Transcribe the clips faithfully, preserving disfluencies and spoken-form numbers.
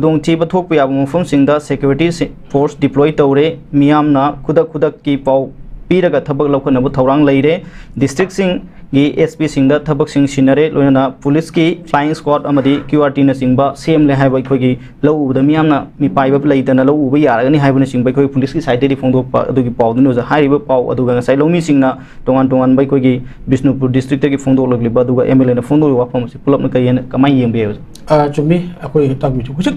ꯈꯨꯗꯣꯡꯊꯤꯕ ꯊꯣꯛꯄ ꯌꯥꯕ ꯃꯐꯝꯁꯤꯡꯗ ꯁꯦꯀ꯭ꯌꯨꯔꯤꯇꯤ ꯐꯣꯔꯁ ꯗꯤꯄ꯭ꯂꯣꯏ ꯇꯧꯔꯦ꯫ ꯃꯤꯌꯥꯝꯅ ꯈꯨꯗꯛ ꯈꯨꯗꯛꯀꯤ ꯄꯥꯎ ꯄꯤꯔꯒ ꯊꯕꯛ ꯂꯧꯈꯠꯅꯕ ꯊꯧꯔꯥꯡ ꯂꯩꯔꯦ꯫ ꯗꯤꯁꯇ꯭ꯔꯤꯛꯁꯤꯡꯒꯤ ꯑꯦꯁ ꯄꯤꯁꯤꯡꯗ ꯊꯕꯛꯁꯤꯡ ꯁꯤꯟꯅꯔꯦ꯫ ꯂꯣꯏꯅꯅ ꯄꯨꯂꯤꯁꯀꯤ ꯐ꯭ꯂꯥꯏꯌꯤꯡ ꯁ꯭ꯀ꯭ꯋꯥꯗ ꯑꯃꯗꯤ ꯀ꯭ꯌꯨ ꯑꯥꯔ ꯇꯤꯅꯆꯤꯡꯕ ꯁꯦꯝꯂꯦ ꯍꯥꯏꯕ ꯑꯩꯈꯣꯏꯒꯤ ꯂꯧ ꯎꯕꯗ ꯃꯤꯌꯥꯝꯅ ꯃꯤꯄꯥꯏꯕ ꯂꯩꯇꯅ ꯂꯧ ꯎꯕ ꯌꯥꯔꯒꯅꯤ ꯍꯥꯏꯕꯅꯆꯤꯡꯕ ꯑꯩꯈꯣꯏ ꯄꯨꯂꯤꯁꯀꯤ ꯁꯥꯏꯠꯇꯒꯤ ꯐꯣꯡꯗꯣꯛꯄ ꯑꯗꯨꯒꯤ ꯄꯥꯎꯗꯨꯅꯤ ꯑꯣꯖꯥ꯫ ꯍꯥꯏꯔꯤꯕ ꯄꯥꯎ ꯑꯗꯨꯒ ꯉꯁꯥꯏ ꯂꯧꯃꯤꯁꯤꯡꯅ ꯇꯣꯉꯥꯟ ꯇꯣꯉꯥꯟꯕ ꯑꯩꯈꯣꯏꯒꯤ ꯕꯤꯁꯅꯨꯄꯨꯔ ꯗꯤꯁꯇ꯭ꯔꯤꯛꯇꯒꯤ ꯐꯣꯡꯗꯣꯛꯂꯛꯂꯤꯕ ꯑꯗꯨꯒ ꯑꯦꯝ ꯑꯦꯜ ꯑꯦꯅ ꯐꯣꯡꯗꯣꯛꯂꯤꯕ ꯋꯥꯐꯝ ꯑꯁꯤ ꯄꯨꯂꯞꯅ ꯀꯩ ꯍꯥꯏꯅ, ꯀꯃꯥꯏꯅ ꯌꯦꯡꯕ ꯌꯥꯏ ꯑꯣꯖꯥ? ꯑ, ꯆꯨꯝꯃꯤ꯫ ꯑꯩꯈꯣꯏ ꯇꯥꯛꯄꯤꯁꯨ ꯍꯧꯖꯤꯛ,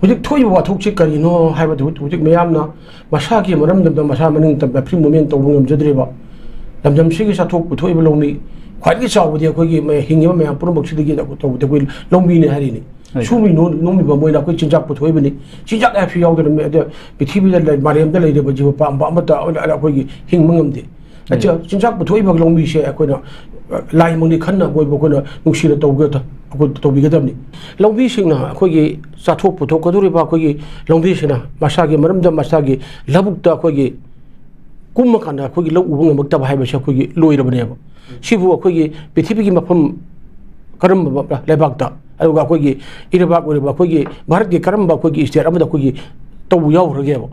ꯍꯧꯖꯤꯛ ꯊꯣꯛꯏꯕ ꯋꯥꯊꯣꯛꯁꯤ ꯀꯔꯤꯅꯣ ꯍꯥꯏꯕꯗꯨ ꯍꯧꯖꯤꯛ ꯃꯌꯥꯝꯅ ꯃꯁꯥꯒꯤ ꯃꯔꯝꯗꯝꯗ ꯃꯁꯥ ꯃꯅꯤꯡ ꯇꯝꯅ free movement ꯇꯧꯕ ꯉꯝꯖꯗ꯭ꯔꯤꯕ ꯂꯝꯗꯝꯁꯤꯒꯤ ꯆꯥꯊꯣꯛ ꯄꯨꯊꯣꯛꯏꯕ ꯂꯧꯃꯤ ꯈ꯭ꯋꯥꯏꯗꯒꯤ ꯆꯥꯎꯕꯗꯤ ꯑꯩꯈꯣꯏꯒꯤ ꯃ-, ꯍꯤꯡꯉꯤꯕ ꯃꯌꯥꯝ ꯄꯨꯝꯅꯃꯛꯁꯤꯗꯒꯤ ꯇꯧꯕꯗ ꯑꯩꯈꯣꯏ ꯂꯧꯃꯤꯅꯤ ꯍꯥꯏꯔꯤꯅꯤ꯫ ꯍꯣꯏ꯫ ꯁꯨꯃꯤ ꯅꯣ-, ꯅꯣꯝꯃꯤꯕ ꯃꯣꯏꯅ ꯑꯩꯈꯣꯏ ꯆꯤꯟꯖꯥꯛ ꯄꯨꯊꯣꯛꯏꯕꯅꯤ꯫ ꯆꯤꯟꯖꯥꯛ ꯍꯥꯏꯕꯁꯤ ꯌꯥꯎꯗꯅ ꯃꯤ-, ꯑꯗ ꯄ꯭ꯔꯤꯊꯤꯕꯤꯗ ꯂꯩ-, ꯃꯥꯂꯦꯝꯗ ꯂꯩꯔꯤꯕ ꯖꯤꯕ ꯄꯥꯟꯕ ꯑꯃꯠꯇ ꯑꯩꯈꯣꯏ-, ꯑꯩꯈꯣꯏꯒꯤ ꯍꯤꯡꯕ ꯉꯝꯗꯦ꯫ ꯍꯣꯏ꯫ ꯑꯆ-, ꯆꯤꯟꯖꯥꯛ ꯄꯨꯊꯣꯛꯏꯕ ꯂꯧꯃꯤꯁꯦ ꯑꯩꯈꯣꯏꯅ, ꯑ, ꯂꯥꯏꯃꯛꯅꯤ ꯈꯟꯅ ꯃꯣꯏꯕꯨ ꯑꯩꯈꯣꯏꯅ ꯅꯨꯡꯁꯤꯅ ꯇꯧꯒꯗ-, ꯑꯩꯈꯣꯏ ꯇꯧꯕꯤꯒꯗꯕꯅꯤ꯫ ꯂꯧꯃꯤꯁꯤꯡꯅ ꯑꯩꯈꯣꯏꯒꯤ ꯆꯥꯊꯣꯛ ꯄꯨꯊꯣꯛꯀꯗꯧꯔꯤꯕ ꯑꯩꯈꯣꯏꯒꯤ ꯂꯧꯃꯤꯁꯤꯡꯅ ꯃꯁꯥꯒꯤ ꯃꯔꯝꯗ ꯃꯁꯥꯒꯤ ꯂꯧꯕꯨꯛꯇ ꯑꯩꯈꯣꯏꯒꯤ ꯀꯨꯝꯃꯀꯥꯟꯗ ꯑꯩꯈꯣꯏꯒꯤ ꯂꯧ ꯎꯕ ꯉꯝꯃꯛꯇꯕ ꯍꯥꯏꯕꯁꯦ ꯑꯩꯈꯣꯏꯒꯤ ꯂꯣꯏꯔꯕꯅꯦꯕ꯫ ꯁꯤꯕꯨ ꯑꯩꯈꯣꯏꯒꯤ ꯄ꯭ꯔꯤꯊꯤꯕꯤꯒꯤ ꯃꯐꯝ ꯀꯔꯝꯕ ꯂꯩꯕꯥꯛꯇ, ꯑꯗꯨꯒ ꯑꯩꯈꯣꯏꯒꯤ ꯏꯔꯩꯕꯥꯛ ꯑꯣꯏꯔꯤꯕ ꯑꯩꯈꯣꯏꯒꯤ ꯚꯥꯔꯠꯀꯤ ꯀꯔꯝꯕ ꯑꯩꯈꯣꯏꯒꯤ state ꯑꯃꯗ ꯑꯩꯈꯣꯏꯒꯤ ꯇꯧꯕ ꯌꯥꯎꯈ꯭ꯔꯒꯦꯕ?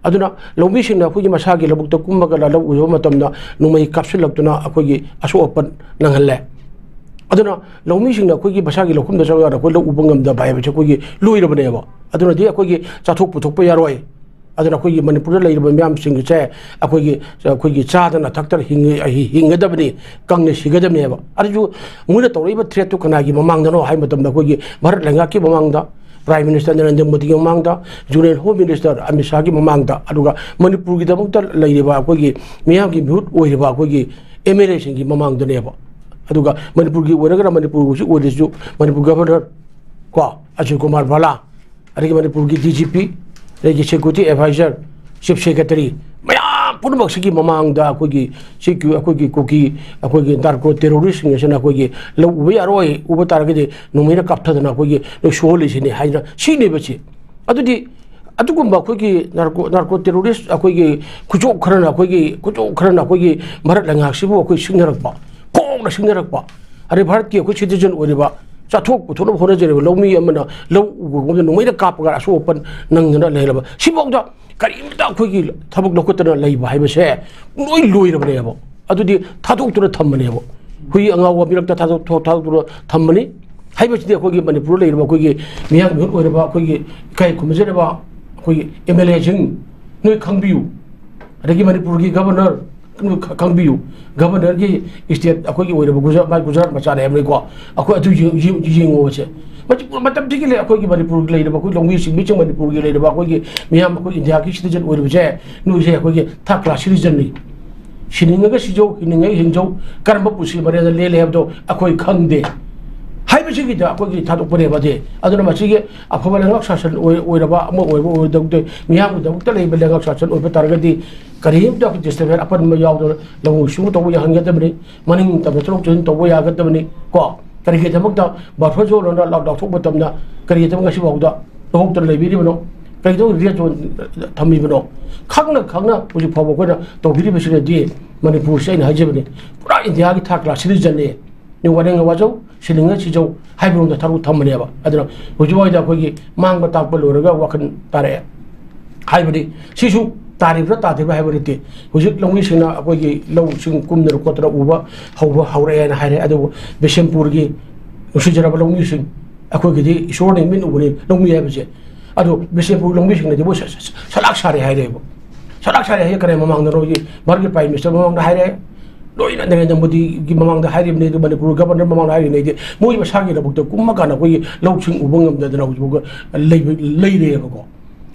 ꯑꯗꯨꯅ ꯂꯧꯃꯤꯁꯤꯡꯅ ꯑꯩꯈꯣꯏꯒꯤ ꯃꯁꯥꯒꯤ ꯂꯧꯕꯨꯛꯇ ꯀꯨꯝꯃꯒ ꯂꯧ ꯎꯖꯕ ꯃꯇꯝꯗ ꯅꯣꯡꯃꯩ ꯀꯥꯞꯁꯤꯜꯂꯛꯇꯨꯅ ꯑꯩꯈꯣꯏꯒꯤ ꯑꯁꯣꯛ ꯑꯄꯟ ꯅꯪꯍꯜꯂꯦ꯫ ꯑꯗꯨꯅ ꯂꯧꯃꯤꯁꯤꯡꯅ ꯑꯩꯈꯣꯏꯒꯤ ꯃꯁꯥꯒꯤ ꯂꯧꯐꯝꯗ ꯆꯪꯉꯒ ꯑꯩꯈꯣꯏ ꯂꯧ ꯎꯕ ꯉꯝꯗꯕ ꯍꯥꯏꯕꯁꯦ ꯑꯩꯈꯣꯏꯒꯤ ꯂꯣꯏꯔꯕꯅꯦꯕ꯫ ꯑꯗꯨꯅꯗꯤ ꯑꯩꯈꯣꯏꯒꯤ ꯆꯥꯊꯣꯛ ꯄꯨꯊꯣꯛꯄ ꯌꯥꯔꯣꯏ꯫ ꯑꯗꯨꯅ ꯑꯩꯈꯣꯏꯒꯤ ꯃꯅꯤꯄꯨꯔꯗ ꯂꯩꯔꯤꯕ ꯃꯤꯌꯥꯝꯁꯤꯡꯁꯦ ꯑꯩꯈꯣꯏꯒꯤ, ꯑꯩꯈꯣꯏꯒꯤ ꯆꯥꯗꯅ ꯊꯛꯇꯅ ꯍꯤꯡ-, ꯍꯤꯡꯒꯗꯕꯅꯤ, ꯀꯪꯅ ꯁꯤꯒꯗꯕꯅꯦꯕ꯫ ꯑꯗꯨꯁꯨ ꯃꯣꯏꯅ ꯇꯧꯔꯛꯏꯕ threat ꯇꯨ ꯀꯅꯥꯒꯤ ꯃꯃꯥꯡꯗꯅꯣ ꯍꯥꯏꯕ ꯃꯇꯝꯗ ꯑꯩꯈꯣꯏꯒꯤ ꯚꯥꯔꯠ ꯂꯩꯉꯥꯛꯀꯤ ꯃꯃꯥꯡꯗ, Prime Minister ꯅꯔꯦꯟꯗ꯭ꯔ ꯃꯣꯗꯤꯒꯤ ꯃꯃꯥꯡꯗ, Union Home Minister ꯑꯃꯤꯠ ꯁꯥꯍꯒꯤ ꯃꯃꯥꯡꯗ, ꯑꯗꯨꯒ ꯃꯅꯤꯄꯨꯔꯒꯤꯗꯃꯛꯇ ꯂꯩꯔꯤꯕ ꯑꯩꯈꯣꯏꯒꯤ ꯃꯤꯌꯥꯝꯒꯤ ꯃꯤꯍꯨꯠ ꯑꯣꯏꯔꯤꯕ ꯑꯩꯈꯣꯏꯒꯤ ꯑꯦꯝ ꯑꯦꯜ ꯑꯦꯁꯤꯡꯒꯤ ꯃꯃꯥꯡꯗꯅꯦꯕ꯫ ꯑꯗꯨꯒ ꯃꯅꯤꯄꯨꯔꯒꯤ ꯑꯣꯏꯔꯒꯅ ꯃꯅꯤꯄꯨꯔꯒꯤ ꯍꯧꯖꯤꯛ ꯑꯣꯏꯔꯤꯁꯤꯁꯨ ꯃꯅꯤꯄꯨꯔ Governor ꯀꯣ, ꯑꯖꯌ ꯀꯨꯃꯥꯔ ꯚꯥꯂꯥ, ꯑꯗꯒꯤ ꯃꯅꯤꯄꯨꯔꯒꯤ D G P, ꯑꯗꯒꯤ Security Advisor, Chief Secretary, ꯃꯌꯥꯝ ꯄꯨꯝꯅꯃꯛꯁꯤꯒꯤ ꯃꯃꯥꯡꯗ ꯑꯩꯈꯣꯏꯒꯤ ꯁꯤ ꯀ꯭ꯌꯨ-, ꯑꯩꯈꯣꯏꯒꯤ ꯀꯨꯀꯤ, ꯑꯩꯈꯣꯏꯒꯤ narco terrorist ꯁꯤꯡ ꯑꯁꯤꯅ ꯑꯩꯈꯣꯏꯒꯤ ꯂꯧ ꯎꯕ ꯌꯥꯔꯣꯏ, ꯎꯕ ꯇꯥꯔꯒꯗꯤ ꯅꯣꯡꯃꯩꯅ ꯀꯥꯞꯊꯗꯅ ꯑꯩꯈꯣꯏꯒꯤ ꯂꯣꯏ ꯁꯨꯍꯜꯂꯤꯁꯤꯅꯤ ꯍꯥꯏꯅ ꯁꯤꯅꯦꯕ ꯁꯤ꯫ ꯑꯗꯨꯗꯤ ꯑꯗꯨꯒꯨꯝꯕ ꯑꯩꯈꯣꯏꯒꯤ narco, narco terrorist ꯑꯩꯈꯣꯏꯒꯤ ꯈꯨꯆꯣꯞ ꯈꯔꯅ ꯑꯩꯈꯣꯏꯒꯤ, ꯈꯨꯆꯣꯞ ꯈꯔꯅ ꯑꯩꯈꯣꯏꯒꯤ ꯚꯥꯔꯠ ꯂꯩꯉꯥꯛꯁꯤꯕꯨ ꯑꯩꯈꯣꯏ ꯁꯤꯡꯅꯔꯛꯄ, ꯐꯣꯡꯅ ꯁꯤꯡꯅꯔꯛꯄ, ꯑꯗꯩ ꯚꯥꯔꯠꯀꯤ ꯑꯩꯈꯣꯏ citizen ꯑꯣꯏꯔꯤꯕ ꯆꯥꯊꯣꯛ ꯄꯨꯊꯣꯛꯅꯕ ꯍꯣꯠꯅꯖꯔꯤꯕ ꯂꯧꯃꯤ ꯑꯃꯅ ꯂꯧ ꯎꯕ ꯈꯣꯡꯗ ꯅꯣꯡꯃꯩꯅ ꯀꯥꯞꯄꯒ ꯑꯁꯣꯛ ꯑꯄꯟ ꯅꯪꯗꯅ ꯂꯩꯔꯕ ꯁꯤꯐꯥꯎꯗ ꯀꯔꯤꯝꯇ ꯑꯩꯈꯣꯏꯒꯤ ꯊꯕꯛ ꯂꯧꯈꯠꯇꯅ ꯂꯩꯕ ꯍꯥꯏꯕꯁꯦ ꯂꯣꯏ ꯂꯣꯏꯔꯕꯅꯦꯕ꯫ ꯑꯗꯨꯗꯤ ꯊꯥꯗꯣꯛꯇꯨꯅ ꯊꯝꯕꯅꯦꯕ꯫ ꯍꯨꯏ ꯑꯉꯥꯎꯕ ꯃꯤꯔꯛꯇ ꯊꯥꯗꯣꯛ-, ꯊꯥꯗꯣꯛꯇꯨꯅ ꯊꯝꯕꯅꯤ꯫ ꯍꯥꯏꯕꯁꯤꯗꯤ ꯑꯩꯈꯣꯏꯒꯤ ꯃꯅꯤꯄꯨꯔꯗ ꯂꯩꯔꯤꯕ ꯑꯩꯈꯣꯏꯒꯤ ꯃꯤꯌꯥꯝꯒꯤ ꯃꯤꯍꯨꯠ ꯑꯣꯏꯔꯕ ꯑꯩꯈꯣꯏꯒꯤ ꯏꯀꯥꯏ ꯈꯨꯝꯅꯖꯔꯕ ꯑꯩꯈꯣꯏꯒꯤ ꯑꯦꯝ ꯑꯦꯜ ꯑꯦꯁꯤꯡ ꯅꯣꯏ ꯈꯪꯕꯤꯌꯨ꯫ ꯑꯗꯒꯤ ꯃꯅꯤꯄꯨꯔꯒꯤ ꯒꯕꯔꯅꯔ ꯅꯣꯏ ꯈ-, ꯈꯪꯕꯤꯌꯨ꯫ ꯒꯕꯔꯅꯔꯒꯤ ꯏꯁꯇꯦꯠ ꯑꯩꯈꯣꯏꯒꯤ ꯑꯣꯏꯔꯕ ꯒꯨꯖꯔꯥꯠ, ꯃꯥ ꯒꯨꯖꯔꯥꯠ ꯃꯆꯥꯅꯦ ꯍꯥꯏꯕꯅꯤꯀꯣ꯫ ꯑꯩꯈꯣꯏ ꯑꯗꯨ ꯌꯦꯡ-, ꯌꯦꯡ-, ꯌꯦꯡꯉꯣꯕꯁꯦ꯫ ꯃꯁꯤ ꯄꯨꯔꯥ ꯃꯇꯝꯁꯤꯒꯤ ꯂꯩ-, ꯑꯩꯈꯣꯏꯒꯤ ꯃꯅꯤꯄꯨꯔꯒꯤ ꯂꯩꯔꯤꯕ ꯑꯩꯈꯣꯏ ꯂꯧꯃꯤꯁꯤꯡ, ꯃꯤꯁꯤꯡ ꯃꯅꯤꯄꯨꯔꯒꯤ ꯂꯩꯔꯤꯕ ꯑꯩꯈꯣꯏꯒꯤ ꯃꯤꯌꯥꯝ, ꯑꯩꯈꯣꯏ ꯏꯟꯗꯤꯌꯥꯒꯤ ꯁꯤꯇꯤꯖꯟ ꯑꯣꯏꯔꯤꯕꯁꯦ, ꯅꯣꯏꯁꯦ ꯑꯩꯈꯣꯏꯒꯤ ꯊꯥꯔꯠ ꯀ꯭ꯂꯥꯁ ꯁꯤꯇꯤꯖꯟꯅꯤ꯫ ꯁꯤꯅꯤꯡꯉꯒ ꯁꯤꯖꯧ, ꯍꯤꯡꯅꯤꯡꯉꯒ ꯍꯤꯡꯖꯧ, ꯀꯔꯝꯕ ꯄꯨꯟꯁꯤ ꯃꯔꯦꯜꯗ ꯂꯦꯜꯂꯦ ꯍꯥꯏꯕꯗꯣ ꯑꯩꯈꯣꯏ ꯈꯪꯗꯦ꯫ ꯍꯥꯏꯕꯁꯤꯒꯤꯗ ꯑꯩꯈꯣꯏꯒꯤ ꯊꯥꯗꯣꯛꯄꯅꯦꯕ꯫ ꯑꯗꯤ ꯑꯗꯨꯅ ꯃꯁꯤꯒꯤ ꯑꯐꯕ ꯂꯩꯉꯥꯛ ꯁꯥꯁꯟ ꯑꯣꯏ-, ꯑꯣꯏꯔꯕ ꯑꯃ ꯑꯣꯏꯕ ꯑꯣꯏꯔꯣꯏꯗꯕꯗ ꯃꯤꯌꯥꯝꯒꯤꯗꯃꯛꯇ ꯂꯩꯕ ꯂꯩꯉꯥꯛ ꯁꯥꯁꯟ ꯑꯣꯏꯕ ꯇꯥꯔꯒꯗꯤ ꯀꯔꯤꯝꯇ ꯑꯩꯈꯣꯏ ꯗꯤꯁꯇꯔꯕꯦꯟꯁ ꯑꯄꯟꯕ ꯌꯥꯎꯗꯅ ꯂꯧꯎ ꯁꯤꯡꯎ ꯇꯧꯕ ꯌꯥꯍꯟꯒꯗꯕꯅꯤ꯫ ꯃꯅꯤꯡ ꯇꯝꯅ ꯆꯠꯊꯣꯛ ꯆꯠꯁꯤꯟ ꯇꯧꯕ ꯌꯥꯒꯗꯕꯅꯤ ꯀꯣ꯫ ꯀꯔꯤꯒꯤꯗꯃꯛꯇ ꯕꯐꯔ ꯖꯣꯟ ꯑꯅ ꯂꯥꯎ-, ꯂꯥꯎꯊꯣꯛꯄ ꯃꯇꯝꯗ ꯀꯔꯤꯒꯤꯗꯃꯛ ꯉꯁꯤꯐꯥꯎꯗ ꯂꯧꯍꯧꯗꯅ ꯂꯩꯕꯤꯔꯤꯕꯅꯣ? ꯀꯔꯤꯒꯤꯗꯃꯛ ꯔꯦꯗ ꯖꯣꯟ ꯊꯝꯃꯤꯕꯅꯣ? ꯈꯪꯅ ꯈꯪꯅ ꯍꯧꯖꯤꯛ ꯐꯥꯎꯕ ꯑꯩꯈꯣꯏꯅ ꯇꯧꯕꯤꯔꯤꯕꯁꯤꯅꯗꯤ ꯃꯅꯤꯄꯨꯔꯁꯦ ꯑꯩꯅ ꯍꯥꯏꯖꯕꯅꯤ, ꯄꯨꯔꯥ ꯏꯟꯗꯤꯌꯥꯒꯤ ꯊꯥꯔꯠ ꯀ꯭ꯂꯥꯁ ꯁꯤꯇꯤꯖꯟꯅꯤ꯫ ꯅꯤꯡ ꯋꯥꯅꯤꯡ ꯋꯥꯖꯧ, ꯁꯤꯅꯤꯡꯉ ꯁꯤꯖꯧ ꯍꯥꯏꯕꯔꯣꯝꯗ ꯊꯕꯛ ꯊꯝꯕꯅꯦꯕ꯫ ꯑꯗꯨꯅ ꯍꯧꯖꯤꯛ ꯋꯥꯏꯗ ꯑꯩꯈꯣꯏꯒꯤ ꯃꯥꯡꯕ ꯇꯥꯛꯄ ꯂꯣꯏꯔꯒ ꯋꯥꯈꯜ ꯇꯥꯔꯛꯑꯦ ꯍꯥꯏꯕꯗꯤ, ꯁꯤꯁꯨ ꯇꯥꯔꯤꯕ꯭ꯔꯥ ꯇꯥꯗ꯭ꯔꯤꯕ꯭ꯔꯥ ꯍꯥꯏꯕ ꯅꯠꯇꯦ꯫ ꯍꯧꯖꯤꯛ ꯂꯧꯃꯤꯁꯤꯡꯅ ꯑꯩꯈꯣꯏꯒꯤ ꯂꯧꯁꯤꯡ ꯀꯨꯝꯗꯅ ꯈꯣꯠꯇꯅ ꯎꯕ ꯍꯧꯕ ꯍꯧꯔꯛꯑꯦꯅ ꯍꯥꯏꯔꯦ꯫ ꯑꯗꯨꯕꯨ ꯕꯤꯁꯦꯝꯄꯨꯔꯒꯤ ꯅꯨꯡꯁꯤꯖꯔꯕ ꯂꯧꯃꯤꯁꯤꯡ, ꯑꯩꯈꯣꯏꯒꯤꯗꯤ ꯏꯁꯣꯔꯅ ꯃꯤꯠ ꯎꯕꯅꯤ ꯂꯧꯃꯤ ꯍꯥꯏꯕꯁꯦ꯫ ꯑꯗꯣ ꯕꯤꯁꯦꯝꯄꯨꯔ ꯂꯧꯃꯤꯁꯤꯡꯅꯗꯤ ꯃꯣꯏ ꯁ-, ꯁ-, ꯁꯂꯥꯛ ꯁꯥꯔꯦ ꯍꯥꯏꯔꯦꯕ꯫ ꯁꯂꯥꯛ ꯁꯥꯔꯦ ꯍꯥꯏꯁꯦ ꯀꯔꯤ? ꯃꯃꯥꯡꯗ ꯅꯣꯏꯒꯤ ꯚꯥꯔꯠꯀꯤ ꯄ꯭ꯔꯥꯏꯝ ꯃꯤꯅꯤꯁꯇꯔ ꯃꯃꯥꯡꯗ ꯍꯥꯏꯔꯦ, ꯂꯣꯏꯅ ꯅꯔꯦꯟꯗ꯭ꯔ ꯃꯣꯗꯤꯒꯤ ꯃꯃꯥꯡꯗ ꯍꯥꯏꯔꯤꯕꯅꯤ, ꯑꯗꯨ ꯃꯅꯤꯄꯨꯔ ꯒꯕꯔꯅꯔ ꯃꯃꯥꯡꯗ ꯍꯥꯏꯔꯤꯕꯅꯤ, ꯍꯥꯏꯗꯤ ꯃꯣꯏ ꯃꯁꯥꯒꯤ ꯂꯧꯕꯨꯛꯇ ꯀꯨꯝꯃ ꯀꯥꯟꯗ ꯑꯩꯈꯣꯏꯒꯤ ꯂꯧꯁꯤꯡ ꯎꯕ ꯉꯝꯗꯗꯅ ꯍꯧꯖꯤꯛ ꯐꯥꯎꯕ ꯂꯩꯕ-, ꯂꯩꯔꯦꯕꯀꯣ꯫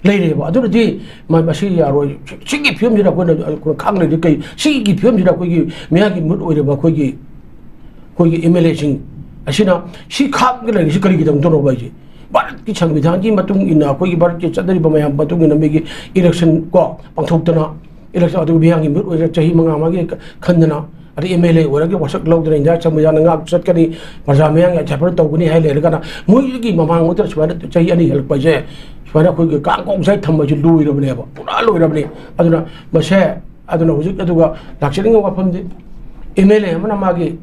ꯂꯩꯔꯦꯕ꯫ ꯑꯗꯨꯅꯗꯤ ꯃ-, ꯃꯁꯤ ꯌꯥꯔꯣꯏ꯫ ꯁꯤ-, ꯁꯤꯒꯤ ꯐꯤꯕꯝꯁꯤꯗ ꯑꯩꯈꯣꯏꯅ, ꯑꯩꯈꯣꯏꯅ ꯈꯥꯡ ꯂꯩꯔꯗꯤ ꯀꯩ? ꯁꯤꯒꯤ ꯐꯤꯕꯝꯁꯤꯗ ꯑꯩꯈꯣꯏꯒꯤ ꯃꯤꯌꯥꯝꯒꯤ ꯃꯤꯍꯨꯠ ꯑꯣꯏꯔꯕ ꯑꯩꯈꯣꯏꯒꯤ, ꯑꯩꯈꯣꯏꯒꯤ ꯑꯦꯝ ꯑꯦꯜ ꯑꯦꯁꯤꯡ ꯑꯁꯤꯅ ꯁꯤ ꯈꯥꯡꯗ ꯂꯩꯔꯤꯁꯤ ꯀꯔꯤꯒꯤꯗꯃꯛꯇꯅꯣꯕ ꯍꯥꯏꯁꯦ? ꯚꯥꯔꯠꯀꯤ ꯁꯪꯕꯤꯙꯥꯟꯒꯤ ꯃꯇꯨꯡ ꯏꯟꯅ, ꯑꯩꯈꯣꯏꯒꯤ ꯚꯥꯔꯠꯀꯤ ꯆꯠꯅꯔꯤꯕ ꯃꯌꯥꯝ ꯃꯇꯨꯡ ꯏꯟꯅ ꯃꯤꯒꯤ ꯏꯂꯦꯛꯁꯟ ꯀꯣ ꯄꯥꯡꯊꯣꯛꯇꯅ, ꯏꯂꯦꯛꯁꯟ ꯑꯗꯨꯒ ꯃꯤꯌꯥꯝꯒꯤ ꯃꯤꯍꯨꯠ ꯑꯣꯏꯔ ꯆꯍꯤ ꯃꯉꯥ ꯃꯉꯥꯒꯤ ꯈꯟꯗꯅ, ꯑꯗꯩ ꯑꯦꯝ ꯑꯦꯜ ꯑꯦ ꯑꯣꯏꯔꯒ ꯋꯥꯁꯛ ꯂꯧꯗꯅ ꯏꯟꯗꯤꯌꯥ ꯁꯪꯕꯤꯙꯥꯟ ꯉꯥꯛ ꯆꯠꯀꯅꯤ, ꯄ꯭ꯔꯖꯥ ꯃꯌꯥꯝꯒꯤ ꯌꯥꯏꯐꯅ ꯇꯧꯒꯅꯤ ꯍꯥꯏ ꯂꯩꯔꯒꯅ ꯃꯣꯏꯒꯤ ꯃꯃꯥꯡ ꯑꯣꯏꯗꯅ ꯁꯨꯃꯥꯏꯅ ꯆꯍꯤ ꯑꯅꯤ ꯍꯦꯜꯂꯛꯄ ꯍꯥꯏꯁꯦ, ꯁꯨꯃꯥꯏꯅ ꯑꯩꯈꯣꯏꯒꯤ ꯀꯥꯡ ꯀꯣꯡ ꯁꯥꯏ ꯊꯝꯕꯁꯦ ꯂꯣꯏꯔꯕꯅꯦꯕ, ꯄꯨꯔꯥ ꯂꯣꯏꯔꯕꯅꯦ꯫ ꯑꯗꯨꯅ ꯃꯁꯦ, ꯑꯗꯨꯅ ꯍꯧꯖꯤꯛ ꯑꯗꯨꯒ ꯂꯥꯛꯆꯅꯤꯡꯕ ꯋꯥꯐꯝꯗꯤ ꯑꯦꯝ ꯑꯦꯜ ꯑꯦ ꯑꯃꯅ ꯃꯥꯒꯤ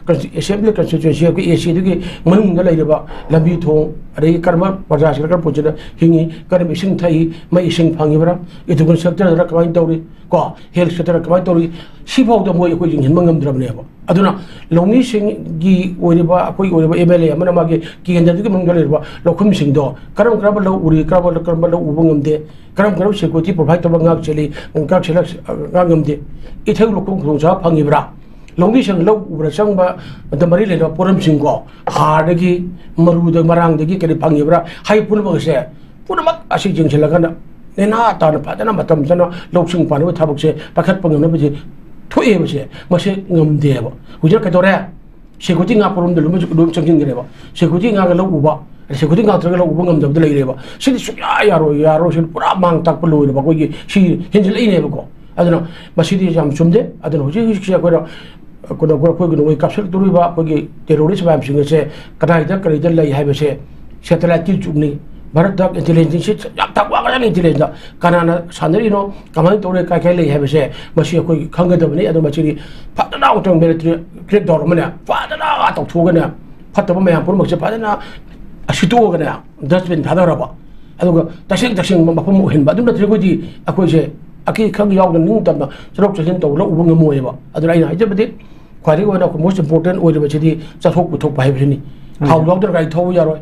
ꯑꯦꯁꯦꯝꯕ꯭ꯂꯤ ꯀꯟꯁꯇꯤꯇ꯭ꯋꯦꯟꯁꯤ ꯑꯩꯈꯣꯏ ꯑꯦ ꯁꯤꯗꯨꯒꯤ ꯃꯅꯨꯡꯗ ꯂꯩꯔꯤꯕ ꯂꯝꯕꯤ ꯊꯣꯡ, ꯑꯗꯒꯤ ꯀꯔꯝꯕ ꯄ꯭ꯔꯖꯥꯁꯤꯡꯅ ꯀꯔꯝꯕ ꯄꯨꯟꯁꯤꯗ ꯍꯤꯡꯉꯤ, ꯀꯔꯝꯕ ꯏꯁꯤꯡ ꯊꯛꯏ, ꯃꯩ ꯏꯁꯤꯡ ꯐꯪꯉꯤꯕ꯭ꯔꯥ, ꯏꯗꯨꯀꯦꯁꯟ ꯁꯦꯛꯇꯔꯗ ꯀꯃꯥꯏꯅ ꯇꯧꯔꯤ, ꯀꯣ, ꯍꯦꯜꯊ ꯁꯦꯛꯇꯔꯗ ꯀꯃꯥꯏꯅ ꯇꯧꯔꯤ, ꯁꯤꯐꯥꯎꯗ ꯃꯣꯏ ꯑꯩꯈꯣꯏ ꯌꯦꯡꯁꯤꯟꯕ ꯉꯝꯗ꯭ꯔꯕꯅꯦꯕ꯫ ꯑꯗꯨꯅ ꯂꯧꯃꯤꯁꯤꯡꯒꯤ ꯑꯣꯏꯔꯤꯕ, ꯑꯩꯈꯣꯏꯒꯤ ꯑꯣꯏꯔꯤꯕ ꯑꯦꯝ ꯑꯦꯜ ꯑꯦ ꯑꯃꯅ ꯃꯥꯒꯤ ꯀꯦꯟꯗ꯭ꯔꯗꯨꯒꯤ ꯃꯅꯨꯡꯗ ꯂꯩꯔꯤꯕ ꯂꯧꯐꯝꯁꯤꯡꯗꯣ ꯀꯔꯝ ꯀꯔꯝꯕ ꯂꯧ ꯎꯔꯤ, ꯀꯔꯝꯕ ꯀꯔꯝꯕ ꯂꯧ ꯎꯕ ꯉꯝꯗꯦ, ꯀꯔꯝ ꯀꯔꯝꯕ ꯁꯦꯀ꯭ꯌꯨꯔꯤꯇꯤ ꯄ꯭ꯔꯣꯚꯥꯏꯠ ꯇꯧꯕ ꯉꯥꯛ ꯆꯦꯜꯂꯤ, ꯉꯥꯛ ꯁꯦꯜꯂꯛ-, ꯉꯥꯛ ꯉꯝꯗꯦ, ꯏꯊꯩ ꯂꯧꯈꯣꯡ ꯈꯨꯗꯣꯡꯆꯥꯕ ꯐꯪꯉꯤꯕ꯭ꯔꯥ? ꯂꯧꯃꯤꯁꯤꯡ ꯂꯧ ꯎꯕꯗ ꯆꯪꯕ, ꯑꯗ ꯃꯔꯤ ꯂꯩꯅꯕ ꯄꯣꯠꯂꯝꯁꯤꯡꯀꯣ, ꯍꯥꯔꯗꯒꯤ, ꯃꯔꯨꯗ, ꯃꯔꯥꯡꯗꯒꯤ ꯀꯔꯤ ꯐꯪꯉꯤꯕ꯭ꯔꯥ ꯍꯥꯏ ꯄꯨꯝꯅꯃꯛ ꯑꯁꯦ, ꯄꯨꯝꯅꯃꯛ ꯑꯁꯤ ꯌꯦꯡꯁꯤꯜꯂꯒꯅ ꯅꯦꯅꯥ ꯇꯥꯅ ꯐꯖꯅ ꯃꯇꯝ ꯆꯥꯅ ꯂꯧꯁꯤꯡ ꯄꯥꯟꯅꯕ ꯊꯕꯛꯁꯦ ꯄꯥꯏꯈꯠꯄ ꯉꯝꯅꯕꯁꯦ ꯊꯣꯛꯑꯦꯕꯁꯦ, ꯃꯁꯤ ꯉꯝꯗꯦꯕ꯫ ꯍꯧꯖꯤꯛ ꯀꯩꯗꯧꯔꯦ? ꯁꯦꯀ꯭ꯌꯨꯔꯤꯇꯤ ꯉꯥꯛꯄꯔꯣꯝꯗ ꯂꯣꯏꯅ, ꯂꯣꯏꯅ ꯆꯪꯁꯤꯟꯈ꯭ꯔꯦꯕ꯫ ꯁꯦꯀ꯭ꯌꯨꯔꯤꯇꯤ ꯉꯥꯛꯅ ꯂꯧ ꯎꯕ, ꯁꯦꯀ꯭ꯌꯨꯔꯤꯇꯤ ꯉꯥꯛꯇ꯭ꯔꯒ ꯂꯧ ꯎꯕ ꯉꯝꯗꯕꯗ ꯂꯩꯔꯦꯕ꯫ ꯁꯤꯗꯤ ꯁꯨꯡꯌꯥ ꯌꯥꯔꯣꯏ, ꯌꯥꯔꯣꯏ, ꯁꯤꯗꯤ ꯄꯨꯔꯥ ꯃꯥꯡ ꯇꯥꯛꯄ ꯂꯣꯏꯔꯕ ꯑꯩꯈꯣꯏꯒꯤ ꯁꯤ ꯍꯦꯟꯖꯤꯜꯂꯛꯏꯅꯦꯕꯀꯣ꯫ ꯑꯗꯨꯅ ꯃꯁꯤꯗꯤ ꯌꯥꯝ ꯆꯨꯝꯗꯦ꯫ ꯑꯗꯨꯅ ꯍꯧꯖꯤꯛ ꯍꯧꯖꯤꯛꯁꯦ ꯑꯩꯈꯣꯏꯅ, ꯑꯩꯈꯣꯏꯅ, ꯑꯩꯈꯣꯏ ꯅꯣꯡꯃꯩ ꯀꯥꯞꯁꯤꯜꯂꯛꯇꯣꯔꯤꯕ ꯑꯩꯈꯣꯏꯒꯤ ꯇꯦꯔꯣꯔꯤꯁ ꯃꯌꯥꯝꯁꯤꯡ ꯑꯁꯦ ꯀꯗꯥꯏꯗ ꯀꯔꯤꯗ ꯂꯩ ꯍꯥꯏꯕꯁꯦ ꯁꯦꯇꯦꯂꯥꯏꯠꯀꯤ ꯖꯨꯒꯅꯤ꯫ ꯚꯥꯔꯠꯇ ꯏꯟꯇꯦꯂꯤꯖꯦꯟꯁꯁꯤ ꯌꯥꯝ ꯊꯥꯛ ꯋꯥꯡꯈ꯭ꯔꯖꯥꯠꯅꯤ꯫ ꯏꯟꯇꯦꯂꯤꯖꯦꯟꯁꯇ ꯀꯅꯥꯅ ꯁꯥꯟꯅꯔꯤꯅꯣ, ꯀꯃꯥꯏꯅ ꯇꯧꯔꯦ, ꯀꯥꯏ ꯀꯥꯏ ꯂꯩ ꯍꯥꯏꯕꯁꯦ ꯃꯁꯤ ꯑꯩꯈꯣꯏ ꯈꯪꯒꯗꯕꯅꯤ꯫ ꯑꯗꯨ ꯃꯁꯤꯗꯤ ꯐꯖꯅ ꯑꯃꯨꯛꯇꯪ ꯃꯤꯂꯤꯇꯔꯤ ꯀ꯭ꯔꯦꯛ ꯗꯥꯎꯟ ꯑꯃꯅꯦ ꯐꯖꯅ ꯇꯧꯊꯣꯛꯑꯒꯅꯦ, ꯐꯠꯇꯕ ꯃꯌꯥꯝ ꯄꯨꯝꯅꯃꯛꯁꯦ ꯐꯖꯅ ꯁꯤꯠꯇꯣꯛꯑꯒꯅꯦ, ꯗꯁꯕꯤꯟ ꯊꯥꯗꯔꯕ, ꯑꯗꯨꯒ ꯇꯁꯦꯡ ꯇꯁꯦꯡꯕ ꯃꯐꯝ ꯑꯣꯏꯍꯟꯕ꯫ ꯑꯗꯨ ꯅꯠꯇ꯭ꯔꯒꯗꯤ ꯑꯩꯈꯣꯏꯁꯦ ꯑꯀꯤ ꯈꯪ ꯌꯥꯎꯗꯅ ꯅꯤꯡꯇꯝꯅ ꯆꯠꯊꯣꯛ ꯆꯠꯁꯤꯟ ꯇꯧꯕ ꯂꯧ ꯎꯕ ꯉꯝꯃꯣꯏꯕ꯫ ꯑꯗꯨꯅ ꯑꯩꯅ ꯍꯥꯏꯖꯕꯗꯤ ꯈ꯭ꯋꯥꯏꯗꯒꯤ ꯑꯣꯏꯅ ꯑꯩꯈꯣꯏ most important ꯑꯣꯏꯔꯤꯕꯁꯤꯗꯤ ꯆꯠꯊꯣꯛ ꯄꯨꯊꯣꯛꯄ ꯍꯥꯏꯕꯁꯤꯅꯤ꯫ ꯊꯥꯎ ꯎꯝ꯫ ꯌꯥꯎꯗꯅ ꯒꯥꯔꯤ ꯊꯧꯕ ꯌꯥꯔꯣꯏ,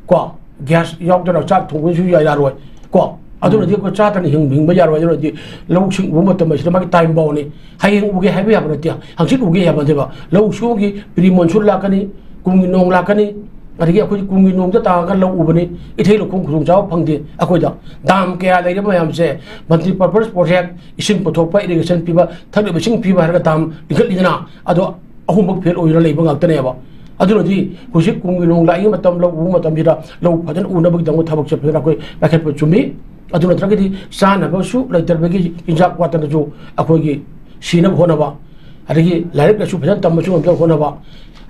ꯀꯣ, ꯒ꯭ꯌꯥꯁ ꯌꯥꯎꯗꯅ ꯆꯥꯛ ꯊꯣꯡꯕꯁꯨ ꯌꯥ-, ꯌꯥꯔꯣꯏ, ꯀꯣ꯫ ꯑꯗꯨꯅꯗꯤ ꯎꯝ꯫ ꯑꯩꯈꯣꯏ ꯆꯥꯗꯅ ꯍꯤꯡ-, ꯍꯤꯡꯕ ꯌꯥꯔꯣꯏ꯫ ꯑꯗꯨꯅꯗꯤ ꯂꯧꯁꯤꯡ ꯎꯕ ꯃꯇꯝ ꯑꯁꯤꯗ ꯃꯥꯒꯤ ꯇꯥꯏꯝ ꯕꯥꯎꯟꯅꯤ꯫ ꯍꯌꯦꯡ ꯎꯒꯦ ꯍꯥꯏꯕ ꯌꯥꯕ ꯅꯠꯇꯦ, ꯍꯪꯆꯤꯠ ꯎꯒꯦ ꯌꯥꯕ ꯅꯠꯇꯦꯕ꯫ ꯂꯧ ꯁꯨꯕꯒꯤ ꯄ꯭ꯔꯤ ꯃꯣꯟꯁꯨꯟ ꯂꯥꯛꯀꯅꯤ, ꯀꯨꯝꯒꯤ ꯅꯣꯡ ꯂꯥꯛꯀꯅꯤ, ꯑꯗꯒꯤ ꯑꯩꯈꯣꯏꯗꯤ ꯀꯨꯝꯒꯤ ꯅꯣꯡꯗ ꯇꯥꯔꯒ ꯂꯧ ꯎꯕꯅꯤ꯫ ꯏꯊꯩ ꯂꯧꯈꯣꯡ ꯈꯨꯗꯣꯡꯆꯥꯕ ꯐꯪꯗꯦ ꯑꯩꯈꯣꯏꯗ꯫ ꯗꯥꯝ ꯀꯌꯥ ꯂꯩꯔꯤꯕ ꯃꯌꯥꯝꯁꯦ, multipurpose project, ꯏꯁꯤꯡ ꯄꯨꯊꯣꯛꯄ, ꯏꯔꯤꯒꯦꯁꯟ ꯄꯤꯕ, ꯊꯛꯅꯕ ꯏꯁꯤꯡ ꯄꯤꯕ ꯍꯥꯏꯔꯒ ꯗꯥꯝ ꯂꯤꯡꯈꯠꯂꯤꯗꯅ, ꯑꯗꯣ ꯑꯍꯨꯝꯃꯛ ꯐꯦꯜ ꯑꯣꯏꯗꯨꯅ ꯂꯩꯕ ꯉꯥꯛꯇꯅꯦꯕ꯫ ꯑꯗꯨꯅꯗꯤ ꯍꯧꯖꯤꯛ ꯀꯨꯝꯒꯤ ꯅꯣꯡ ꯂꯥꯛꯏ ꯃꯇꯝ, ꯂꯧ ꯎꯕ ꯃꯇꯝꯁꯤꯗ ꯂꯧ ꯐꯖꯅ ꯎꯅꯕꯒꯤꯗꯃꯛ ꯊꯕꯛꯁꯦ ꯐꯖꯅ ꯑꯩꯈꯣꯏ ꯄꯥꯏꯈꯠꯄ ꯆꯨꯝꯃꯤ꯫ ꯑꯗꯨ ꯅꯠꯇ꯭ꯔꯒꯗꯤ ꯆꯥꯅꯕꯁꯨ ꯂꯩꯇ꯭ꯔꯕꯒꯤ ꯆꯤꯟꯖꯥꯛ ꯋꯥꯠꯇꯅꯁꯨ ꯑꯩꯈꯣꯏꯒꯤ ꯁꯤꯅꯕ ꯍꯣꯠꯅꯕ, ꯑꯗꯒꯤ ꯂꯥꯏꯔꯤꯛ ꯂꯥꯏꯁꯨ ꯐꯖꯅ ꯇꯝꯕꯁꯨ ꯉꯝꯗꯕ ꯍꯣꯠꯅꯕ,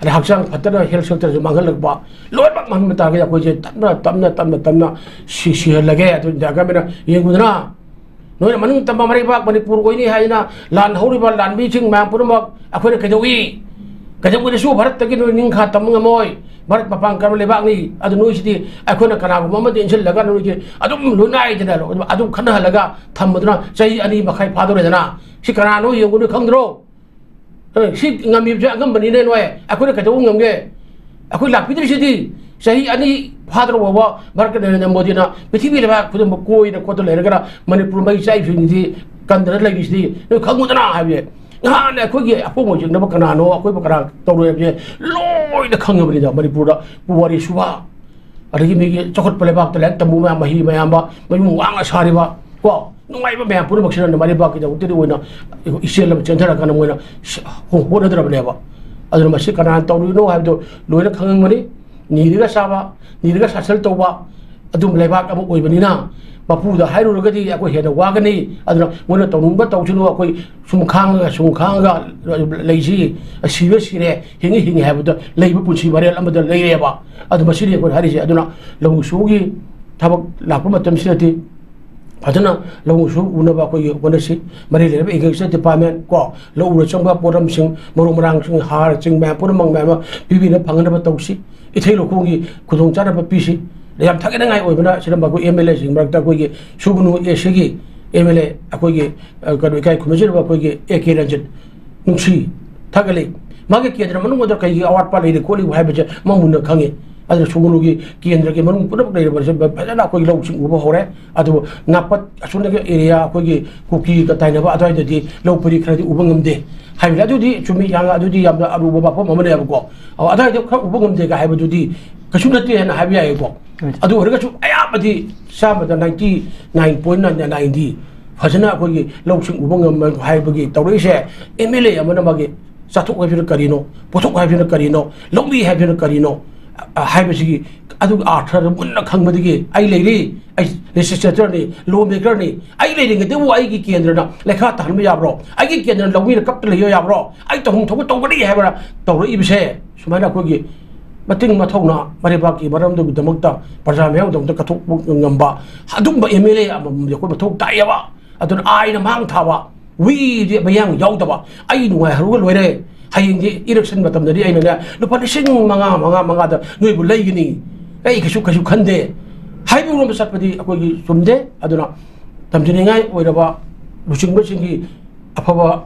ꯑꯗꯩ ꯍꯛꯆꯥꯡ ꯐꯠꯇꯅ ꯍꯦꯜꯊ ꯁꯦꯛꯇꯔꯁꯨ ꯃꯥꯡꯍꯜꯂꯛꯄ, ꯂꯣꯏꯅꯃꯛ ꯃꯥꯡꯍꯟꯕ ꯇꯥꯔꯒꯗꯤ ꯑꯩꯈꯣꯏꯁꯦ ꯇꯞꯅ ꯇꯞꯅ ꯇꯞꯅ ꯇꯞꯅ ꯁꯤ-, ꯁꯤꯍꯜꯂꯒꯦ꯫ ꯑꯗꯨ ꯏꯟꯗꯤꯌꯥ ꯒꯃꯦꯟꯅ ꯌꯦꯡꯉꯨꯗꯅ, ꯅꯣꯏꯅ ꯃꯅꯤꯡ ꯇꯝꯕ ꯃꯔꯩꯕꯥꯛ ꯃꯅꯤꯄꯨꯔ ꯑꯣꯏꯅꯤ ꯍꯥꯏꯗꯅ ꯂꯥꯟ ꯍꯧꯔꯤꯕ ꯂꯥꯟꯃꯤꯁꯤꯡ ꯃꯌꯥꯝ ꯄꯨꯝꯅꯃꯛ ꯑꯩꯈꯣꯏꯅ ꯀꯩꯗꯧꯏ? ꯀꯩꯗꯧꯉꯩꯗꯁꯨ ꯚꯥꯔꯠꯇꯒꯤ ꯅꯣꯏ ꯅꯤꯡꯈꯥ ꯇꯝꯕ ꯉꯝꯃꯣꯏ꯫ ꯚꯥꯔꯠ ꯃꯄꯥꯡ ꯀꯟꯕ ꯂꯩꯕꯥꯛꯅꯤ꯫ ꯑꯗꯨ ꯅꯣꯏꯁꯤꯗꯤ ꯑꯩꯈꯣꯏꯅ ꯀꯅꯥꯒꯨꯝꯕ ꯑꯃꯗ ꯏꯟꯁꯤꯜꯂꯒ ꯅꯣꯏꯒꯤ ꯑꯗꯨꯝ ꯂꯣꯏꯅꯥꯏꯗꯅ ꯑꯗꯨꯝ ꯈꯠꯅꯍꯜꯂꯒ ꯊꯝꯕꯗꯨꯅ ꯆꯍꯤ ꯑꯅꯤ ꯃꯈꯥꯏ ꯐꯥꯗꯣꯔꯦꯗꯅ꯫ ꯁꯤ ꯀꯅꯥꯅꯣ ꯌꯦꯡꯉꯨ, ꯅꯣꯏ ꯈꯪꯗ꯭ꯔꯣ? ꯑꯦ, ꯁꯤ ꯉꯝꯃꯤꯕꯁꯦ ꯑꯉꯝꯕꯅꯤꯅꯦ ꯅꯣꯏ꯫ ꯑꯩꯈꯣꯏꯅ ꯀꯩꯗꯧꯕ ꯉꯝꯒꯦ? ꯑꯩꯈꯣꯏ ꯂꯥꯛꯄꯤꯗ꯭ꯔꯤꯁꯤꯗꯤ ꯆꯍꯤ ꯑꯅꯤ ꯐꯥꯗ꯭ꯔꯕ ꯐꯥꯎꯕ ꯚꯥꯔꯠꯀ ꯅꯔꯦꯟꯗ꯭ꯔ ꯃꯣꯗꯤꯅ ꯄ꯭ꯔꯤꯊꯤꯕꯤ ꯂꯩꯕꯥꯛ ꯈꯨꯗꯤꯡꯃꯛ ꯀꯣꯏꯗꯅ ꯈꯣꯠꯇꯅ ꯂꯩꯔꯒꯅ ꯃꯅꯤꯄꯨꯔ ꯃꯩ ꯆꯥꯛꯏꯕꯁꯤꯡꯁꯤ ꯀꯟꯗꯅ ꯂꯩꯔꯤꯁꯤꯗꯤ ꯅꯣꯏ ꯈꯪꯉꯨꯗꯅ ꯍꯥꯏꯕꯁꯦ꯫ ꯅꯍꯥꯟ ꯑꯩꯈꯣꯏꯒꯤ ꯑꯄꯣꯛꯄ ꯌꯦꯛꯅꯕ ꯀꯅꯥꯅꯣ, ꯑꯩꯈꯣꯏꯕꯨ ꯀꯅꯥ ꯇꯧꯔꯣꯏ ꯍꯥꯏꯕꯁꯦ ꯂꯣꯏꯅ ꯈꯪꯉꯕꯅꯤꯗ꯫ ꯃꯅꯤꯄꯨꯔꯗ ꯄꯨꯋꯥꯔꯤ ꯁꯨꯕ, ꯑꯗꯒꯤ ꯃꯤꯒꯤ ꯆꯥꯎꯈꯠꯄ ꯂꯩꯕꯥꯛꯇ ꯂꯥꯏꯔꯤꯛ ꯇꯝꯕ ꯃꯌꯥꯝ, ꯃꯍꯩ ꯃꯌꯥꯝꯕ, ꯃꯌꯨꯝ ꯋꯥꯡꯅ ꯁꯥꯔꯤꯕ, ꯀꯣ, ꯅꯨꯡꯉꯥꯏꯕ ꯃꯌꯥꯝ ꯄꯨꯝꯅꯃꯛꯁꯤꯅ ꯃꯔꯩꯕꯥꯛꯀꯤꯗꯃꯛꯇꯗꯤ ꯑꯣꯏꯅ ꯏꯆꯦꯜ ꯑꯃ ꯆꯦꯟꯊꯔꯀꯥꯟꯗ ꯃꯣꯏꯅ ꯍꯣꯠꯅꯗ꯭ꯔꯕꯅꯦꯕ꯫ ꯑꯗꯨꯅ ꯃꯁꯤ ꯀꯅꯥꯅ ꯇꯧꯔꯤꯅꯣ ꯍꯥꯏꯕꯗꯨ ꯂꯣꯏꯅ ꯈꯪꯉꯝꯒꯅꯤ꯫ ꯅꯤꯔꯒ ꯆꯥꯕ, ꯅꯤꯔꯒ ꯁꯥꯁꯜ ꯇꯧꯕ, ꯑꯗꯨꯝ ꯂꯩꯕꯥꯛ ꯑꯃ ꯑꯣꯏꯕꯅꯤꯅ ꯃꯄꯨꯗ ꯍꯥꯏꯔꯨꯔꯒꯗꯤ ꯑꯩꯈꯣꯏ ꯍꯦꯟꯅ ꯋꯥꯒꯅꯤ꯫ ꯑꯗꯨꯅ ꯃꯣꯏꯅ ꯇꯧꯅꯤꯡꯕ ꯇꯧꯁꯅꯨ, ꯑꯩꯈꯣꯏ ꯁꯨꯝ ꯈꯥꯡꯉꯒ, ꯁꯨꯝ ꯈꯥꯡꯉꯒ ꯂꯩꯁꯤ, ꯁꯤꯕ ꯁꯤꯔꯦ, ꯍꯤꯡꯉꯤ ꯍꯤꯡꯉꯤ ꯍꯥꯏꯕꯗ ꯂꯩꯕ ꯄꯨꯟꯁꯤ ꯃꯔꯦꯜ ꯑꯃꯗ ꯂꯩꯔꯦꯕ꯫ ꯑꯗꯨ ꯃꯁꯤꯅꯤ ꯑꯩꯈꯣꯏꯅ ꯍꯥꯏꯔꯤꯁꯦ꯫ ꯑꯗꯨꯅ ꯂꯧꯎ ꯁꯤꯡꯎꯒꯤ ꯊꯕꯛ ꯂꯥꯛꯄ ꯃꯇꯝꯁꯤꯗꯗꯤ ꯐꯖꯅ ꯂꯧꯎ ꯁꯤꯡꯎ ꯎꯅꯕ ꯑꯩꯈꯣꯏꯒꯤ ꯍꯣꯠꯅꯁꯤ꯫ ꯃꯔꯤ ꯂꯩꯅꯕ Agriculture Department ꯀꯣ, ꯂꯧ ꯎꯕꯗ ꯆꯪꯕ ꯄꯣꯠꯂꯝꯁꯤꯡ, ꯃꯔꯨ ꯃꯔꯥꯡꯁꯤꯡ, ꯍꯥꯔꯁꯤꯡ ꯃꯌꯥꯝ ꯄꯨꯝꯅꯃꯛ ꯃꯌꯥꯝ ꯑꯃ ꯄꯤꯕꯤꯅꯕ ꯐꯪꯅꯕ ꯇꯧꯁꯤ꯫ ꯏꯊꯩ ꯂꯧꯈꯣꯡꯒꯤ ꯈꯨꯗꯣꯡꯆꯥꯅꯕ ꯄꯤꯁꯤ꯫ ꯌꯥꯝ ꯊꯥꯒꯠꯅꯤꯡꯉꯥꯏ ꯑꯣꯏꯕꯅ ꯁꯤꯗ ꯃꯈꯣꯏ MLA ꯁꯤꯡ ꯃꯔꯛꯇ ꯑꯩꯈꯣꯏꯒꯤ ꯁꯨꯒꯅꯨ ꯑꯦ ꯁꯤꯒꯤ MLA ꯑꯩꯈꯣꯏꯒꯤ, ꯑ, ꯀꯩꯅꯣ, ꯏꯀꯥꯏ ꯈꯨꯝꯅꯖꯔꯤꯕ ꯑꯩꯈꯣꯏꯒꯤ A K ꯔꯟꯖꯤꯠ, ꯅꯨꯡꯁꯤ, ꯊꯥꯒꯠꯂꯤ꯫ ꯃꯥꯒꯤ ꯀꯦꯟꯗ꯭ꯔ ꯃꯅꯨꯡꯗ ꯀꯩꯒꯤ ꯑꯋꯥꯠꯄ ꯂꯩꯔꯤ ꯈꯣꯠꯂꯤꯕ ꯍꯥꯏꯕꯁꯦ ꯃꯥ ꯃꯨꯟꯅ ꯈꯪꯉꯤ꯫ ꯑꯗꯨꯅ ꯁꯨꯒꯅꯨꯒꯤ ꯀꯦꯟꯗ꯭ꯔꯒꯤ ꯃꯅꯨꯡ ꯄꯨꯝꯅꯃꯛ ꯂꯩꯔꯤꯕꯁꯦ ꯐꯖꯅ ꯑꯩꯈꯣꯏꯒꯤ ꯂꯧꯁꯤꯡ ꯎꯕ ꯍꯧꯔꯦ꯫ ꯑꯗꯨꯕꯨ ꯅꯥꯄꯠ ꯑꯁꯣꯝꯗꯒꯤ area ꯑꯩꯈꯣꯏꯒꯤ ꯀꯨꯀꯤꯒ ꯇꯥꯏꯅꯕ ꯑꯗꯨꯋꯥꯏꯗꯗꯤ ꯂꯧ ꯄꯔꯤ ꯈꯔꯗꯤ ꯎꯕ ꯉꯝꯗꯦ ꯍꯥꯏꯕꯅꯤ꯫ ꯑꯗꯨꯗꯤ ꯆꯨꯝꯃꯤ, ꯌꯥꯝꯅ, ꯑꯗꯨꯗꯤ ꯌꯥꯝꯅ ꯑꯔꯨꯕ ꯋꯥꯐꯝ ꯑꯃꯅꯦꯕꯀꯣ꯫ ꯑꯗꯨꯋꯥꯏꯗ ꯈꯔ ꯎꯕ ꯉꯝꯗꯦꯒ ꯍꯥꯏꯕꯗꯨꯗꯤ ꯀꯩꯁꯨ ꯅꯠꯇꯦ ꯍꯥꯏꯅ ꯍꯥꯏꯕ ꯌꯥꯏꯀꯣ꯫ ꯍꯣꯏ꯫ ꯑꯗꯨ ꯑꯣꯏꯔꯒꯁꯨ ꯑꯌꯥꯝꯕꯗꯤ ꯆꯥꯝꯃꯗ ninety nine point nine ꯐꯖꯅ ꯑꯩꯈꯣꯏꯒꯤ ꯂꯧꯁꯤꯡ ꯎꯕ ꯉꯝꯕ ꯍꯥꯏꯕꯒꯤ ꯇꯧꯔꯛꯏꯁꯦ꯫ MLA ꯑꯃꯅ ꯃꯥꯒꯤ ꯆꯥꯊꯣꯛ ꯍꯥꯏꯕꯁꯤꯅ ꯀꯔꯤꯅꯣ, ꯄꯣꯠꯊꯣꯛ ꯍꯥꯏꯕꯁꯤꯅ ꯀꯔꯤꯅꯣ, ꯂꯧꯃꯤ ꯍꯥꯏꯕꯁꯤꯅ ꯀꯔꯤꯅꯣ, ꯑ, ꯍꯥꯏꯕꯁꯤꯒꯤ ꯑꯗꯨꯒꯤ ꯑꯥꯔꯊꯗ ꯃꯨꯟꯅ ꯈꯪꯕꯗꯒꯤ ꯑꯩ ꯂꯩꯔꯤ, ꯑꯩ legislator ꯅꯤ, law maker ꯅꯤ, ꯑꯩ ꯂꯩꯔꯤꯉꯩꯗꯕꯨ ꯑꯩꯒꯤ ꯀꯦꯟꯗ꯭ꯔꯅ ꯂꯩꯈꯥ ꯇꯥꯍꯟꯕ ꯌꯥꯕ꯭ꯔꯣ? ꯑꯩꯒꯤ ꯀꯦꯟꯗ꯭ꯔꯅ ꯂꯧꯃꯤꯅ ꯀꯞꯇ ꯂꯩꯕ ꯌꯥꯕ꯭ꯔꯣ? ꯑꯩ ꯇꯧꯐꯝ ꯊꯣꯛꯄ ꯇꯧꯒꯅꯤ ꯍꯥꯏꯕ ꯇꯧꯔꯛꯏꯕꯁꯦ꯫ ꯁꯨꯃꯥꯏꯅ ꯑꯩꯈꯣꯏꯒꯤ ꯃꯇꯤꯡ ꯃꯊꯧꯅꯥ ꯃꯔꯩꯕꯥꯛꯀꯤ ꯃꯔꯝꯗꯨꯒꯤꯗꯃꯛꯇ, ꯄ꯭ꯔꯖꯥ ꯃꯌꯥꯝꯒꯤꯗꯃꯛꯇ ꯀꯠꯊꯣꯛꯄ ꯉꯝꯕ ꯑꯗꯨꯒꯨꯝꯕ MLA ꯑꯃꯃꯝꯗꯤ ꯑꯩꯈꯣꯏ ꯃꯊꯧ ꯇꯥꯏꯌꯦꯕ꯫ ꯑꯗꯨꯅ ꯑꯥꯏꯟ ꯃꯥꯡ ꯊꯥꯕ, ꯋꯤꯗꯤ ꯃꯌꯥꯡ ꯌꯥꯎꯗꯕ, ꯑꯩ ꯅꯨꯡꯉꯥꯏꯍꯧꯔꯒ ꯂꯣꯏꯔꯦ, ꯍꯌꯦꯡꯗꯤ ꯏꯂꯦꯛꯁꯟ ꯃꯇꯝꯗꯗꯤ ꯑꯩꯅꯅꯦ ꯂꯨꯄꯥ ꯂꯤꯁꯤꯡ ꯃꯉꯥ, ꯃꯉꯥ, ꯃꯉꯥꯗ ꯅꯣꯏꯕꯨ ꯂꯩꯒꯅꯤ, ꯑꯩ ꯀꯩꯁꯨ, ꯀꯩꯁꯨ ꯈꯟꯗꯦ ꯍꯥꯏꯕꯔꯣꯝꯗ ꯆꯠꯄꯗꯤ ꯑꯩꯈꯣꯏꯒꯤ ꯆꯨꯝꯗꯦ꯫ ꯑꯗꯨꯅ ꯇꯝꯖꯅꯤꯡꯉꯥꯏ ꯑꯣꯏꯔꯕ ꯂꯨꯆꯤꯡꯕꯁꯤꯡꯒꯤ ꯑꯐꯕ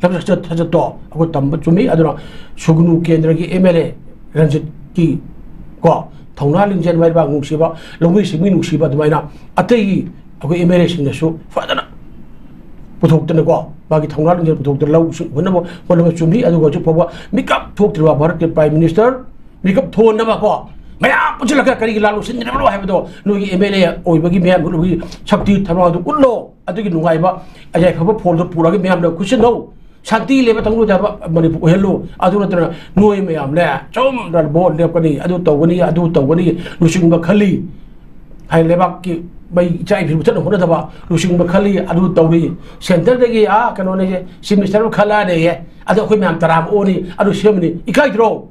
ꯂꯝꯆꯠ ꯁꯥꯖꯠꯇꯣ ꯑꯩꯈꯣꯏ ꯇꯝꯕ ꯆꯨꯝꯃꯤ꯫ ꯑꯗꯨꯅ ꯁꯨꯒꯅꯨ ꯀꯦꯟꯗ꯭ꯔꯒꯤ ꯑꯦꯝ ꯑꯦꯜ ꯑꯦ ꯔꯟꯖꯤꯠꯀꯤ ꯀꯣ ꯊꯧꯅꯥ ꯂꯤꯡꯖꯦꯜ, ꯃꯥꯏꯕꯥꯛ ꯅꯨꯡꯁꯤꯕ, ꯂꯧꯃꯤ ꯁꯤꯟꯃꯤ ꯅꯨꯡꯁꯤꯕ, ꯑꯗꯨꯃꯥꯏꯅ ꯑꯇꯩꯒꯤ ꯑꯩꯈꯣꯏ ꯑꯦꯝ ꯑꯦꯜ ꯑꯦꯁꯤꯡꯅꯁꯨ ꯐꯖꯅ ꯄꯨꯊꯣꯛꯇꯅꯀꯣ, ꯃꯥꯒꯤ ꯊꯧꯅꯥ ꯂꯤꯡꯖꯦꯜ ꯄꯨꯊꯣꯛꯇꯅ ꯂꯧ ꯁꯤꯡ ꯎꯅꯕ ꯍꯣꯠꯅꯕ ꯆꯨꯝꯃꯤ꯫ ꯑꯗꯨꯒ ꯍꯧꯖꯤꯛ ꯐꯥꯎꯕ ꯃꯤꯀꯞ ꯊꯣꯛꯇ꯭ꯔꯤꯕ ꯚꯥꯔꯠꯀꯤ ꯄ꯭ꯔꯥꯏꯝ ꯃꯤꯅꯤꯁꯇꯔ ꯃꯤꯀꯞ ꯊꯣꯛꯅꯕ ꯀꯣ, ꯃꯌꯥꯝ ꯄꯨꯟꯁꯤꯜꯂꯒ ꯀꯔꯤꯒꯤ ꯂꯥꯜꯂꯨ ꯁꯤꯟꯗ꯭ꯔꯤꯕꯅꯣ ꯍꯥꯏꯕꯗꯣ ꯅꯣꯏꯒꯤ ꯑꯦꯝ ꯑꯦꯜ ꯑꯦ ꯑꯣꯏꯕꯒꯤ ꯃꯌꯥꯝ ꯎꯠꯂꯨꯕꯒꯤ ꯁꯛꯇꯤ ꯊꯧꯅꯥꯗꯨ ꯎꯠꯂꯣ꯫ ꯑꯗꯨꯒꯤ ꯅꯨꯡꯉꯥꯏꯕ ꯌꯥꯏꯐꯕ ꯐꯣꯜꯗꯨ ꯄꯨꯔꯛꯑꯒ ꯃꯌꯥꯝꯗ ꯈꯨꯠꯁꯤꯟꯅꯧ꯫ ꯁꯥꯟꯇꯤ ꯂꯩꯕ ꯇꯪꯗꯨ ꯇꯥꯕ ꯃꯅꯤꯄꯨꯔ ꯑꯣꯏꯍꯜꯂꯨ꯫ ꯑꯗꯨ ꯅꯠꯇꯅ ꯅꯣꯏ ꯃꯌꯥꯝꯅꯦ ꯆꯨꯝꯅ ꯚꯣꯠ ꯂꯦꯞꯀꯅꯤ, ꯑꯗꯨ ꯇꯧꯒꯅꯤ, ꯑꯗꯨ ꯇꯧꯒꯅꯤ, ꯂꯨꯆꯤꯡꯕ ꯈꯜꯂꯤ ꯍꯥꯏ, ꯂꯩꯕꯥꯛꯀꯤ ꯃꯩ ꯏꯆꯥ ꯏꯁꯨ ꯃꯨꯊꯠꯅ ꯍꯣꯠꯅꯗꯕ ꯂꯨꯆꯤꯡꯕ ꯈꯜꯂꯤ, ꯑꯗꯨ ꯇꯧꯔꯤ꯫ ꯁꯦꯟꯇꯔꯗꯒꯤ ꯑꯥ ꯀꯩꯅꯣꯅꯦ, ꯆꯤꯐ ꯃꯤꯅꯤꯁꯇꯔ ꯑꯃ ꯈꯜꯂꯛꯑꯅꯦꯌꯦ, ꯑꯗꯣ ꯑꯩꯈꯣꯏ ꯃꯌꯥꯝ ꯇꯔꯥꯝ ꯑꯣꯛꯑꯅꯤ, ꯑꯗꯨ ꯁꯦꯝꯃꯅꯤ꯫ ꯏꯀꯥꯏꯗ꯭ꯔꯣ?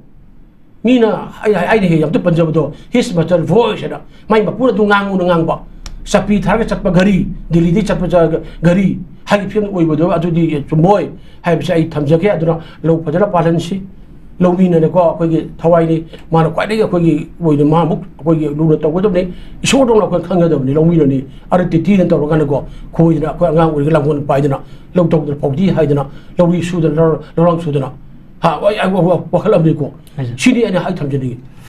ꯃꯤꯅ ꯑꯩ-, ꯑꯩꯅ ꯍꯦꯛ ꯌꯥꯝꯇ ꯄꯟꯖꯕꯗꯣ, "His mother voice" ꯍꯥꯏꯅ ꯃꯥꯏ ꯃꯄꯨꯅ ꯑꯗꯨ ꯉꯥꯡꯉꯨꯅ ꯉꯥꯡꯕ, ꯆꯥꯄꯤ ꯊꯥꯔꯒ ꯆꯠꯄ ꯘꯔꯤ, ꯗꯤꯜꯂꯤꯗꯒꯤ ꯆꯠꯄ ꯖ-, ꯘꯔꯤ, ꯍꯥꯏꯒꯤ ꯐꯤꯕꯝ ꯑꯣꯏꯕꯗꯣ ꯑꯗꯨꯗꯤ ꯆꯨꯝꯃꯣꯏ ꯍꯥꯏꯕꯁꯦ ꯑꯩ ꯊꯝꯖꯒꯦ꯫ ꯑꯗꯨꯅ ꯂꯧ ꯐꯖꯅ ꯄꯥꯜꯍꯟꯁꯤ꯫ ꯂꯧꯃꯤꯅꯅꯦꯀꯣ ꯑꯩꯈꯣꯏꯒꯤ ꯊꯋꯥꯏꯅꯤ, ꯃꯥꯅ ꯈ꯭ꯋꯥꯏꯗꯒꯤ ꯑꯩꯈꯣꯏꯒꯤ ꯑꯣꯏꯅ ꯃꯥ ꯑꯃꯨꯛ ꯑꯩꯈꯣꯏꯒꯤ ꯂꯨꯅ ꯇꯧꯒꯗꯕꯅꯤ, ꯏꯁꯣꯔꯗꯧꯅ ꯑꯩꯈꯣꯏ ꯈꯪꯒꯗꯕꯅꯤ꯫ ꯂꯧꯃꯤꯅꯅꯤ ꯑꯔ ꯇꯤꯇꯤꯅ ꯇꯧꯔꯀꯥꯟꯗꯀꯣ ꯈꯣꯏꯗꯅ ꯑꯩꯈꯣꯏ ꯑꯉꯥꯡ ꯑꯣꯏꯔꯤꯉꯩ ꯂꯥꯡꯒꯣꯜ ꯄꯥꯏꯗꯅ ꯂꯧ ꯇꯧꯗꯅ ꯐꯧꯗꯤ ꯍꯥꯏꯗꯅ ꯂꯧꯔꯤ ꯁꯨꯗꯅ ꯂꯧ-, ꯂꯧꯔꯥꯡ ꯁꯨꯗꯅ ꯍꯥ, ꯋꯥ-, ꯋꯥ-, ꯋꯥ-, ꯋꯥꯈꯜ ꯑꯃꯅꯤꯀꯣ꯫ ꯍꯥꯏꯖꯦ꯫ ꯁꯤꯅꯤ ꯑꯩꯅ ꯍꯥꯏ ꯊꯝꯖꯅꯤꯡꯉꯤ꯫